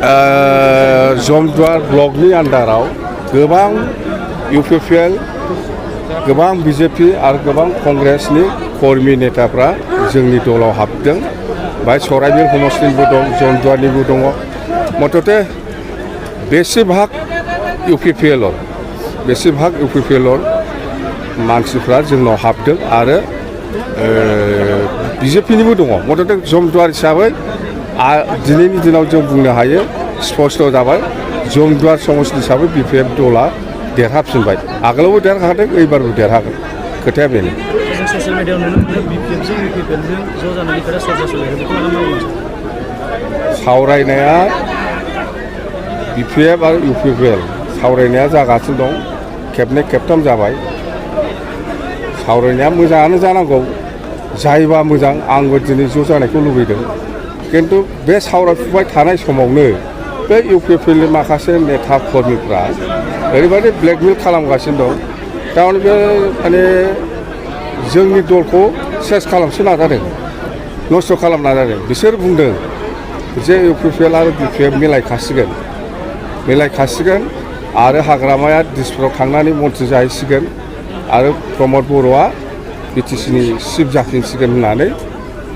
जमदुवार ब्लकनि आन्दाराव गोबां UPPL गोबां BJP आरो गोबां कंग्रेसनि कर्मी नेताफ्रा जोंनि दलाव हाबदों बाय सराइबिल समस्तिनिबो दं जमदुवारनिबो दङ मथथे बेसेभाग UPPL मानसिफ्रा जोंनाव हाबदों आरो BJPनिबो दङ मथथे जमदुवार हिसाबै दिनैनि दिनाव जों बुंनो हायो स्पष्ट जाबाय जमदुवार समस्ति हिसाबै BPF दला देरहाफिनबाय आगोलावबो देरहादों एबारबो देरहागोन खोथाया बेनो ससियेल मिडियायाव नुनो मोनो BPFजों UPPLजों ज' जानानै खोथा सरजा सोलियो बेखौ सावरायनाया BPF आरो UPPL सावरायनाया जागासिनो दं खेबनै खेबथाम जाबाय सावरायनाया मोजाङानो जानांगौ जायोबा मोजां आंबो दिनै ज' जानायखौ लुबैदों किन्तु बे सावरायफुबाय थानाय समावनो बे UPPLनि माखासे नेता कर्मीफ्रा ओरैबायदि ब्लेकमेल खालामगासिनो दं थारमाने बे माने जोंनि दलखौ सेस खालामनो नाजादों नस्थ' खालामनो नाजादों बिसोर बुंदों जे UPPL आरो BPF मिलायखासिगोन आरो हाग्रामाया दिसपुराव थांनानै मन्थ्रि जाहैसिगोन आरो प्रमद बर'आ BTCनि चिफ जाफिनसिगोन होननानै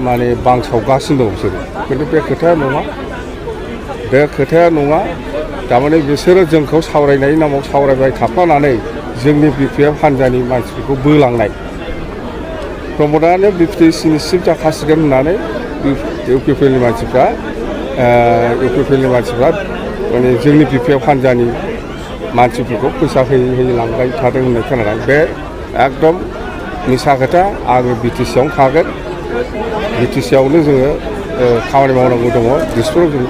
माने बांसावगासिनो दं बिसोरो खिन्थु बे खोथाया नङा थारमाने बिसोरो जोंखौ सावरायनायनि नामाव सावरायबाय थाफानानै जोंनि BPF हान्जानि मानसिफोरखौ बोलांनाय प्रमदानो BTCनि चिफ जाखासिगोन होननानै UPPLनि मानसिफ्रा माने जोंनि BPF हान्जानि मानसिफोरखौ फैसा होयै लांबाय थादों होननाय खोनादों बे एकदम मिसा खोथा आङो BTCआवनो थागोन BTCआवनो जोङो खामानि मावनांगौ दङ दिसपुराव जों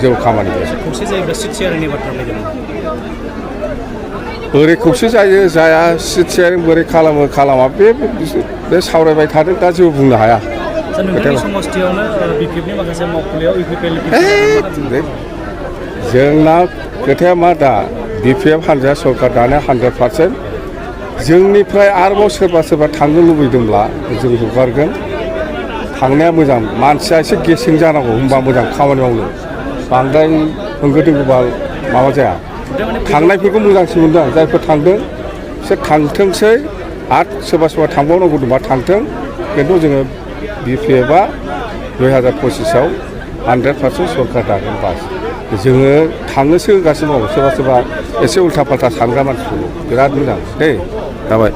जेबो खामानि गैया खौसे जायोब्ला सिट शेयारिंनि बाथ्रा फैदों बोरै खौसे जाया सिट शेयारिं बोरै खालामा बे सावरायबाय थादों दा जेबो बुंनो हाया नोंथांनि समस्तियावनो BPFनि माखासे मावखुलियाव UPPL जोंना खोथाया मा दा BPF हान्जाया सरकार दानाया 100% जोंनिफ्राय आरोबाव सोरबा थांनो लुबैदोंब्ला जों हगारगोन थांनाया मोजां मानसिया एसे गेसें जानांगौ होनबा मोजां खामानि मावनो बांद्राय होंगो दोंगोबा माबा जाया थांनायफोरखौ मोजांसिन मोनदों जायफोर थांदों बिसोर थांथोंसै आरो सोरबा थांबावनांगौ दंबा थांथों खिन्थु जोङो BPFआ 2025आव 100% सरकार दागोन बास जोङो थांनोसो होगासिनो दं सोरबा एसे उल्था फाल्था सानग्रा मानसिफोरखौ बिराद मोजां दे जाबाय